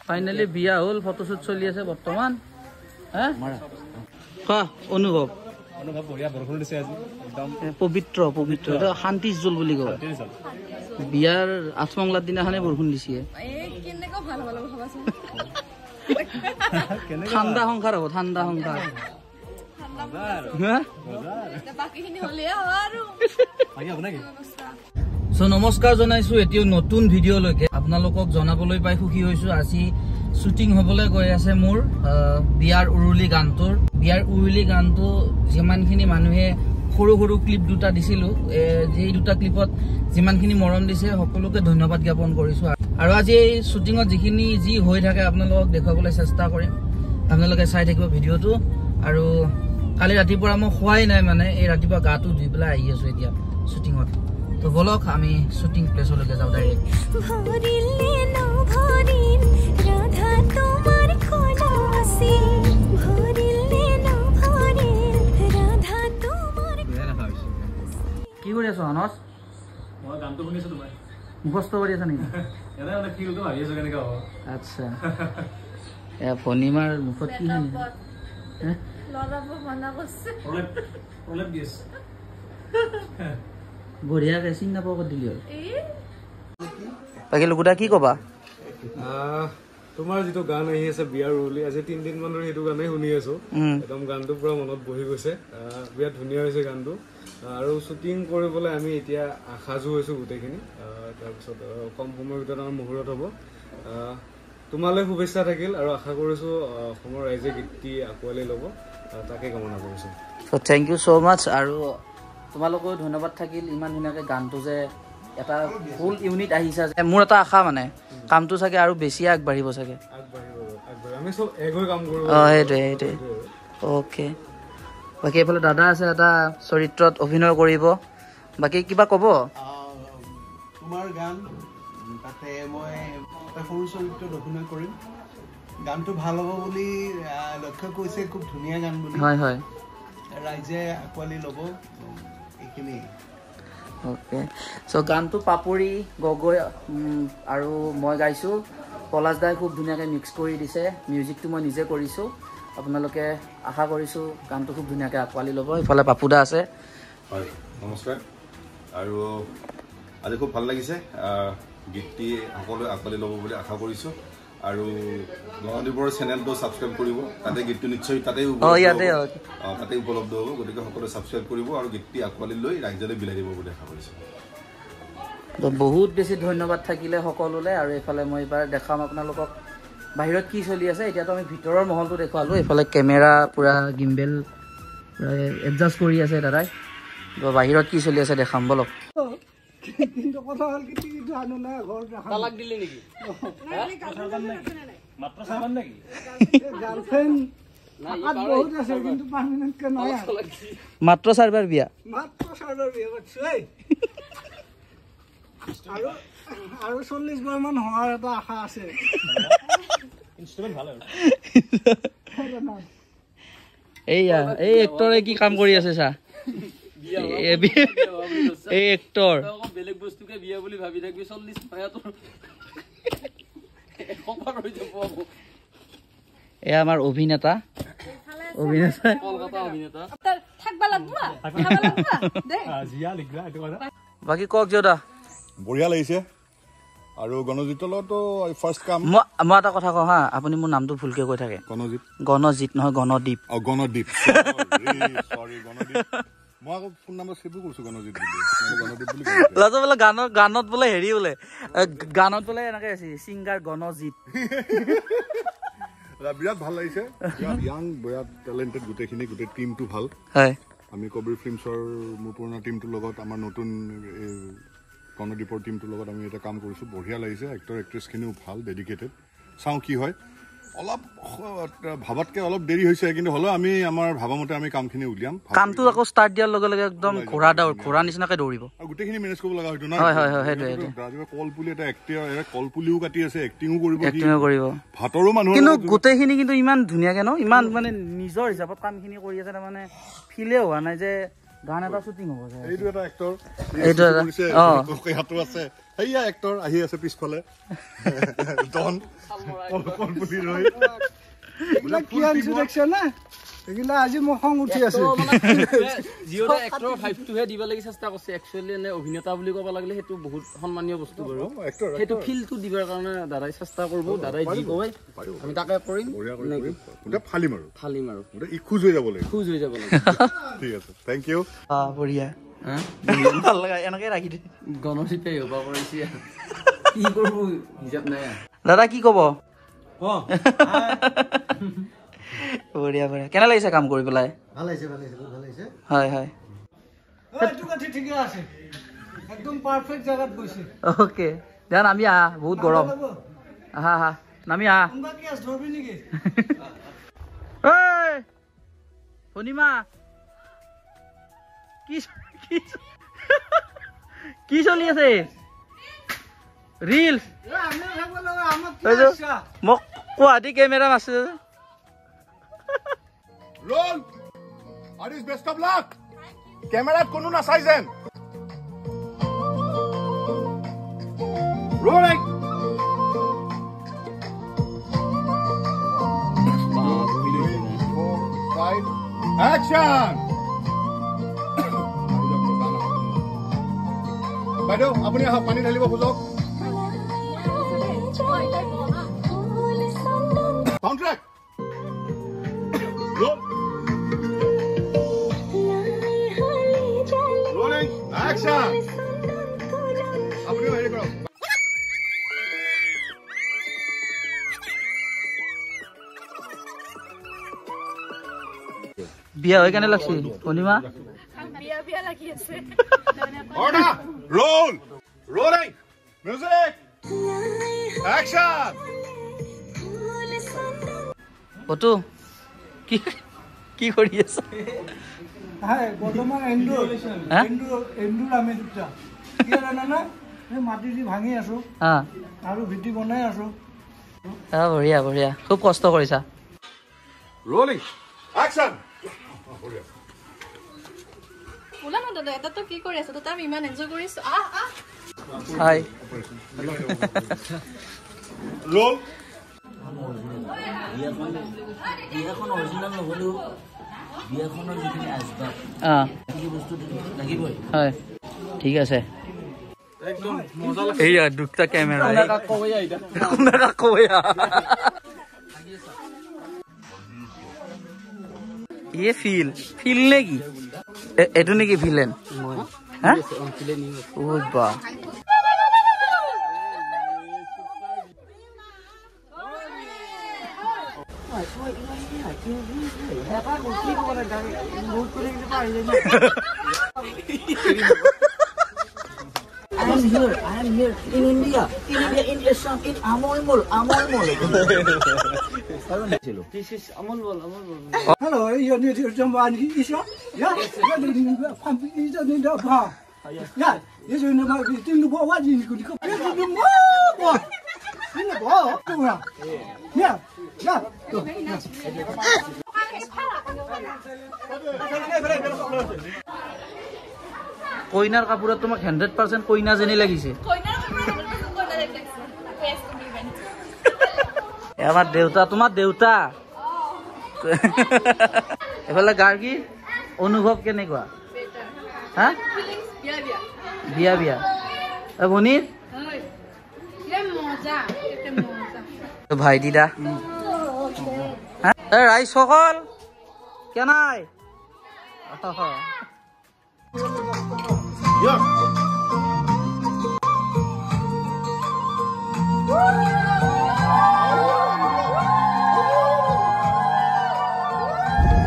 Finally বিয়া হ'ল, photoshoot চলি আছে বৰ্তমান। হা কা অনুভৱ? অনুভৱ বঢ়িয়া, বৰষুণ দিছে আজি একদম পবিত্ৰ পবিত্ৰ, এটা শান্তিৰ জল বুলি কয়। বিয়াৰ আঠমংলাৰ দিনাখনে বৰষুণ দিছে। কেনেকুৱা ভাল হ'ব ভাবাচোন, ঠাণ্ডা সংসাৰ হ'ব, ঠাণ্ডা সংসাৰ। চ' নমস্কাৰ জনাইছোঁ এতিয়াও নতুন ভিডিঅ'লৈকে আপোনালোকক জনাবলৈ পাই সুখী হৈছোঁ। আজি শ্বুটিং হ'বলৈ গৈ আছে মোৰ বিয়াৰ উৰুলি গানটোৰ। বিয়াৰ উৰুলি গানটো যিমানখিনি মানুহে সৰু সৰু ক্লিপ দুটা দিছিলোঁ, এই দুটা ক্লিপত যিমানখিনি মৰম দিছে সকলোকে ধন্যবাদ জ্ঞাপন কৰিছোঁ। আৰু আজি এই শ্বুটিঙত যিখিনি যি হৈ থাকে আপোনালোকক দেখুৱাবলৈ চেষ্টা কৰিম, আপোনালোকে চাই থাকিব ভিডিঅ'টো। আৰু কালি ৰাতিপুৱা মই খোৱাই নাই, মানে এই ৰাতিপুৱা গাটো ধুই পেলাই আহি আছোঁ এতিয়া শ্বুটিঙত। তো বলক আমি শ্বুটিং প্লেচলৈকে যাওঁ ডাইৰেক্ট। কি কৰি আছ হনস? মই গানটো শুনিছো, তোমাৰ মুখস্থ কৰি আছা নেকি? আচ্ছা, ভনীমাৰ মুখত কি বঢ়িয়াকে চিনি নাপাব দিলি হ'ল। বাকী লুকুদা কি কবা? তোমাৰ যিটো গান আহি আছে বিয়াৰ উৰুলি, আজি 3 দিন মান ধৰি সেইটো গানেই শুনি আছো। একদম গানটো পুৰা মনত বহি গৈছে, বিৰাট ধুনীয়া হৈছে গানটো। আৰু শ্বুটিং কৰিবলৈ আমি এতিয়া সাজু হৈছো গোটেইখিনি। তাৰপিছত কম সময়ৰ ভিতৰত আমাৰ মুহূৰ্ত হ'ব। তোমালৈ শুভেচ্ছা থাকিল আৰু আশা কৰিছো অসমৰ ৰাইজে গীতটি আঁকোৱালি ল'ব, তাকে কামনা কৰিছো। চ' thank you so মাছ আৰু তোমালোকেও ধন্যবাদ থাকিল ইমান ধুনীয়াকৈ গানটো যে এটা ফুল ইউনিট আহিছা। যে মোৰ এটা আশা, মানে কামটো চাগে আৰু বেছি আগবাঢ়িব চাগে। অঁ, সেইটোৱে সেইটোৱে। অ'কে, বাকী এইফালে দাদা আছে, এটা চৰিত্ৰত অভিনয় কৰিব। বাকী কিবা ক'ব? তোমাৰ গান, তাতে মই এটা সৰু চৰিত্ৰত অভিনয় কৰিম। গানটো ভাল হ'ব বুলি লক্ষ্য কৈছে, খুব ধুনীয়া গান বুলি। হয় হয়, ৰাইজে আঁকোৱালি ল'ব এইখিনি। অ'কে, চ' গানটো পাপৰি গগৈ আৰু মই গাইছোঁ। পলাশ দাই খুব ধুনীয়াকৈ মিক্স কৰি দিছে, মিউজিকটো মই নিজে কৰিছোঁ। আপোনালোকে আশা কৰিছোঁ গানটো খুব ধুনীয়াকৈ আঁকোৱালি ল'ব। ইফালে পাপুদা আছে। হয়, নমস্কাৰ। আৰু আজি খুব ভাল লাগিছে, গীতটি সকলোৱে আঁকোৱালি ল'ব বুলি আশা কৰিছোঁ। আৰু গণদ্বীপৰ চেনেলটো ছাবস্ক্ৰাইব কৰিব, তাতে গীতটো নিশ্চয় তাতেই তাতেই উপলব্ধ হ'ব। গতিকে সকলোৱে ছাবস্ক্ৰাইব কৰিব আৰু গীতটি আঁকোৱালি লৈ ৰাইজলৈ বিলাই দিব বুলি আশা কৰিছোঁ। বহুত বেছি ধন্যবাদ থাকিলে সকলোলৈ। আৰু এইফালে মই এইবাৰ দেখাম আপোনালোকক বাহিৰত কি চলি আছে। এতিয়াতো আমি ভিতৰৰ মহলটো দেখুৱালোঁ। এইফালে কেমেৰা পূৰা গিম্বেল পূৰা এডজাষ্ট কৰি আছে দাদাই। বাহিৰত কি চলি আছে দেখাম বলক। কিন্তু কথা হ'ল কি, টিভিটো আনো নাই ঘৰত। তালাক দিলি নেকি? গাৰ্লফ্ৰেণ্ড বহুত আছে, কিন্তু পাৰ্মানেণ্টকে নহয়। মাত্ৰ চাৰিবাৰ বিয়া, মাত্ৰ চাৰিবাৰ বিয়া পাতিছো। আৰু আৰু 40 বাৰ মান হোৱাৰ এটা আশা আছে। এইয়া এই এক্টৰে কি কাম কৰি আছে চা। এই এক্টৰ বেলেগ বস্তুকে বিয়া বুলি ভাবি থাকিবি, 40 তোৰ 100 বাৰ হৈ যাব। এয়া আমাৰ অভিনেতা, অভিনেতা। অভিনেতা। বাকী কওক জিঅ'দা। বঢ়িয়া লাগিছে আৰু গণজিতৰ লগতো ফাৰ্ষ্ট কাম। মই এটা কথা কওঁ হা, আপুনি মোৰ নামটো ভুলকে কৈ থাকে। গণজিত। গণজিত নহয়, গণদ্বীপ। অ, গণদ্বীপ, চৰি, গণদ্বীপ। মই আকৌ ফোন নাম্বাৰ ছেভো কৰিছো গণজিত বুলি, গণদ্বীপ বুলি। লাজত বোলে গানত বোলে হেৰি বোলে গানত বোলে এনেকে আছে ছিংগাৰ গণজিত। বিৰাট ভাল লাগিছে, বিৰাট য়াং, বিৰাট টেলেণ্টেড গোটেইখিনি, গোটেই টিমটো ভাল। হয়, আমি কবিৰ ফিল্মছৰ মোৰ পুৰণা টিমটোৰ লগত, আমাৰ নতুন গণদ্বীপৰ টিমটোৰ লগত আমি এটা কাম কৰিছোঁ। বঢ়িয়া লাগিছে, এক্টৰ এক্ট্ৰেছখিনিও ভাল, ডেডিকেটেড। চাওঁ কি হয়। অলপ ভাবাতকৈ অলপ দেৰি হৈছে, কিন্তু হ'লেও আমি আমাৰ ভাবামতে আমি কামখিনি উলিয়াম। কামটো আকৌ ষ্টাৰ্ট দিয়াৰ লগে লগে একদম ঘোঁৰা দৌৰ, ঘোঁৰা নিচিনাকে দৌৰিব। আৰু গোটেইখিনি মেনেজ কৰিব লগা হয়তো। হয় হয় হয়, সেইটোৱে। ৰাতিপুৱা কলপুলি এটা এক্টিং, কলপুলিও কাটি আছে, এক্টিঙো কৰিব, এক্টিঙো কৰিব, ভাতৰো মানুহ। কিন্তু গোটেইখিনি কিন্তু ইমান ধুনীয়াকে ন, ইমান মানে নিজৰ হিচাপত কামখিনি কৰি আছে, তাৰমানে ফিলে হোৱা নাই যে গান এটা শ্বুটিং হ'ব। এইটো এটা এক্টৰ, এইটো এটা আছে। সেয়া এক্টৰ আহি আছে পিছফালে ডন কলপুলি ৰৈ এইবিলাক কি আনিছো দেখছ না এইগিলা আজি মোৰ খং উঠি আছে জিঅ'তে এক্টৰ ভাইবটোহে দিব লাগি চেষ্টা কৰিছে একচুৱেলি এনে অভিনেতা বুলি ক'ব লাগিলে সেইটো বহুত সন্মানীয় বস্তু বাৰু সেইটো ফিলটো দিবৰ কাৰণে দাদাই চেষ্টা কৰিব দাদাই যি কয় আমি তাকে কৰিম গোটেই ফালিম আৰু ফালিম আৰু গোটেই ই খোজ হৈ যাব লাগিব খোজ হৈ যাব লাগিব ঠিক আছে thank U বঢ়িয়া ভাল লগা এনেকৈ ৰাখি দে গণচিপে হোবা কৰিছে কি কৰিব হিচাপ নাই দাদা কি ক'ব বঢ়িয়া বঢ়িয়া কেনে লাগিছে কাম কৰি পেলাই ভাল লাগিছে ভাল লাগিছে ভাল লাগিছে হয় হয় এইটো কাঠি ঠিকে আছে একদম পাৰফেক্ট জাগাত গৈছে ওকে দেন আমি আহা বহুত গৰম আহা আহা নামি আহা কোনোবা কি আছে ধৰবি নেকি ঐ পূৰ্ণিমা কি কি কি চলি আছে ৰিলছ মোক গুৱাহাটী কেমেৰা মাৰছে roll Aris best of luck কেমেৰাত কোনো নাচাই যেন roll action বাইদেউ আপুনি আহক পানী ঢালিব খোজক Soundtrack. Roll. Rolling. Action. আপুনি হেৰি কৰক বিয়া হৈ কেনে লাগছে পূৰ্ণিমা বিয়া বিয়া লাগি আছে order roll rolling music action photo কি কি কৰি আছা হাই বৰ্তমান এন্দুৰ এন্দুৰ এন্দুৰ আমি দুটা কি জানা না এই মাটি দি ভাঙি আছো আৰু ভিটি বনাই আছো বঢ়িয়া বঢ়িয়া খুব কষ্ট কৰিছা ৰোলিং একশ্যন ওলা না দাদা এটা তো কি কৰি আছা দাদা আমি ইমান এনজয় কৰিছো আহ আহ হাই ৰোল বিয়াখন অৰিজিনেল নহ'লেও বিয়াখনৰ যিখিনি আচবাব সেই বস্তু লাগিবই হয় ঠিক আছে এইয়া দুটা কেমেৰা ইয়ে ফিল ফিল নে কি এইটো নেকি ভিলেন হা ও বা I am here in India, in Assam, in Amol Mall, Amol Mall. This is Amol Mall, Amol Mall. Hello, you need to jump on this one? Yeah, yeah, you yeah, কইনাৰ কাপোৰত তোমাক 100% কইনা যেনে লাগিছে আমাৰ দেউতা তোমাৰ দেউতা এফালে গাৰ্গী অনুভৱ কেনেকুৱা হা বিয়া বিয়া ভনীৰ ভাইটি দা ৰাইজসকল কেনাই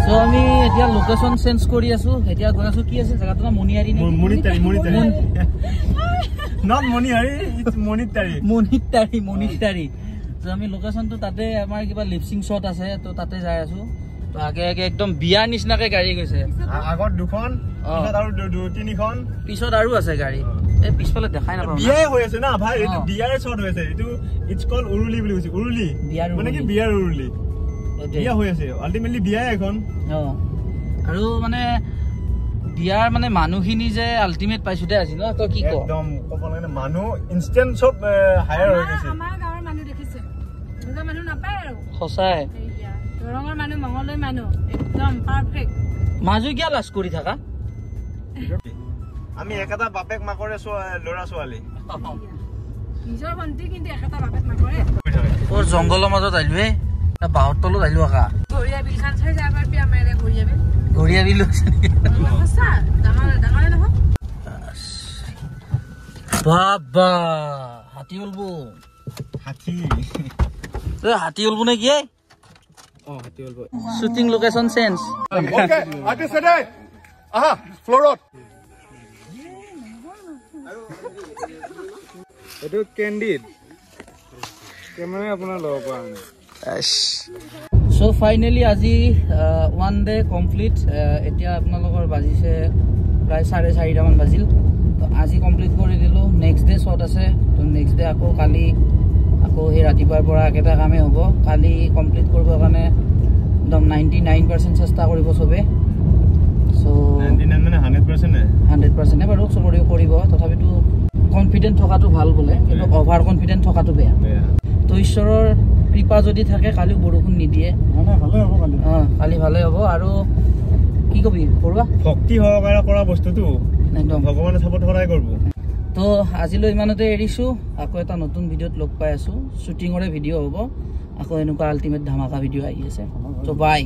So আমি এতিয়া লোকেশন চেঞ্জ কৰি আছো এতিয়া গৈ আছো কি আছে জায়গাটো নাম মণিহাৰী নে মণিটাৰী মণিটাৰী not Manihari it's মণিটাৰী মণিটাৰী মণিটাৰী তো আমি লোকেশনটো তাতে আমাৰ কিবা লিপসিং শ্বট আছে তো তাতে যাই আছো তো আগে আগে একদম বিয়াৰ নিচিনাকে গাড়ী গৈছে আগত দুখন পিছত আৰু তিনিখন পিছত আৰু আছে গাড়ী এই পিছফালে দেখাই নাপাওঁ বিয়াই হৈ আছে না ভাই এইটো বিয়াৰ শ্বট হৈ আছে এইটো it's কল উৰুলি বুলি কৈছে উৰুলি মানে কি বিয়াৰ উৰুলি বিয়া হৈ আছে আল্টিমেটলি বিয়াই এখন আৰু মানে বিয়াৰ মানে মানুহখিনি যে আল্টিমেট পাইছো দে আজি ন, তই কি ক? একদম ক'ব লাগে মানুহ ইনষ্টেণ্ট চব হায়াৰ হৈ গৈছে। আমাৰ গাঁৱৰ মানুহ দেখিছে, এনেকুৱা মানুহ নাপায় আৰু সঁচাই। দৰঙৰ মানুহ, মঙলদৈ মানুহ একদম পাৰফেক্ট। মাজু কিয় লাজ কৰি থাকা? আমি একেটা বাপেক মাকৰে ল'ৰা ছোৱালী, নিজৰ ভণ্টি কিন্তু একেটা বাপেক মাকৰে। তোৰ জংঘলৰ মাজত আহিলো, বাঁহৰ তলত আহিলো। আকা গৰিয়া বিলখন চাই যাব পাৰিবি। আমাৰ ইয়াৰে গৰিয়া বিল, গৰিয়া বিল আছে নেকি? সঁচা ডাঙৰ ডাঙৰে নহয়। বাবা হাতী ওলব, হাতী হাতী ওলব নে কি? অ হাতী ওলব। Shooting location change. Okay artist ready, আহা ফ্লোৰত। এইটো কেণ্ডিড কেমেৰা আপোনাৰ ল'ব পৰা নাই। চ' ফাইনেলি আজি ওৱান ডে কমপ্লিট। এতিয়া আপোনালোকৰ বাজিছে প্ৰায় 4:30মান বাজিল। তো আজি কমপ্লিট কৰি দিলোঁ। নেক্সট ডে শ্বট আছে, তো নেক্সট ডে আকৌ কালি আকৌ সেই ৰাতিপুৱাৰ পৰা একেটা কামেই হ'ব। কালি কমপ্লিট কৰিবৰ কাৰণে একদম 99% চেষ্টা কৰিব চবে। চ' 100% বাৰু চবৰে কৰিব, তথাপিতো কনফিডেণ্ট থকাটো ভাল বোলে, কিন্তু অভাৰ কনফিডেণ্ট থকাটো বেয়া। তো ঈশ্বৰৰ কৃপা যদি থাকে কালিও বৰষুণ নিদিয়ে, কালি ভালে হ'ব। আৰু কি কবি বৰুৱা? ভক্তি সহকাৰে কৰা বস্তুটো একদম ভগৱানে চাপৰ্ট সদায় কৰিব। তো আজিলৈ ইমানতে এৰিছোঁ, আকৌ এটা নতুন ভিডিঅ'ত লগ পাই আছোঁ। শ্বুটিঙৰে ভিডিঅ' হ'ব, আকৌ এনেকুৱা আল্টিমেট ধামাকা ভিডিঅ' আহি আছে। তো বাই।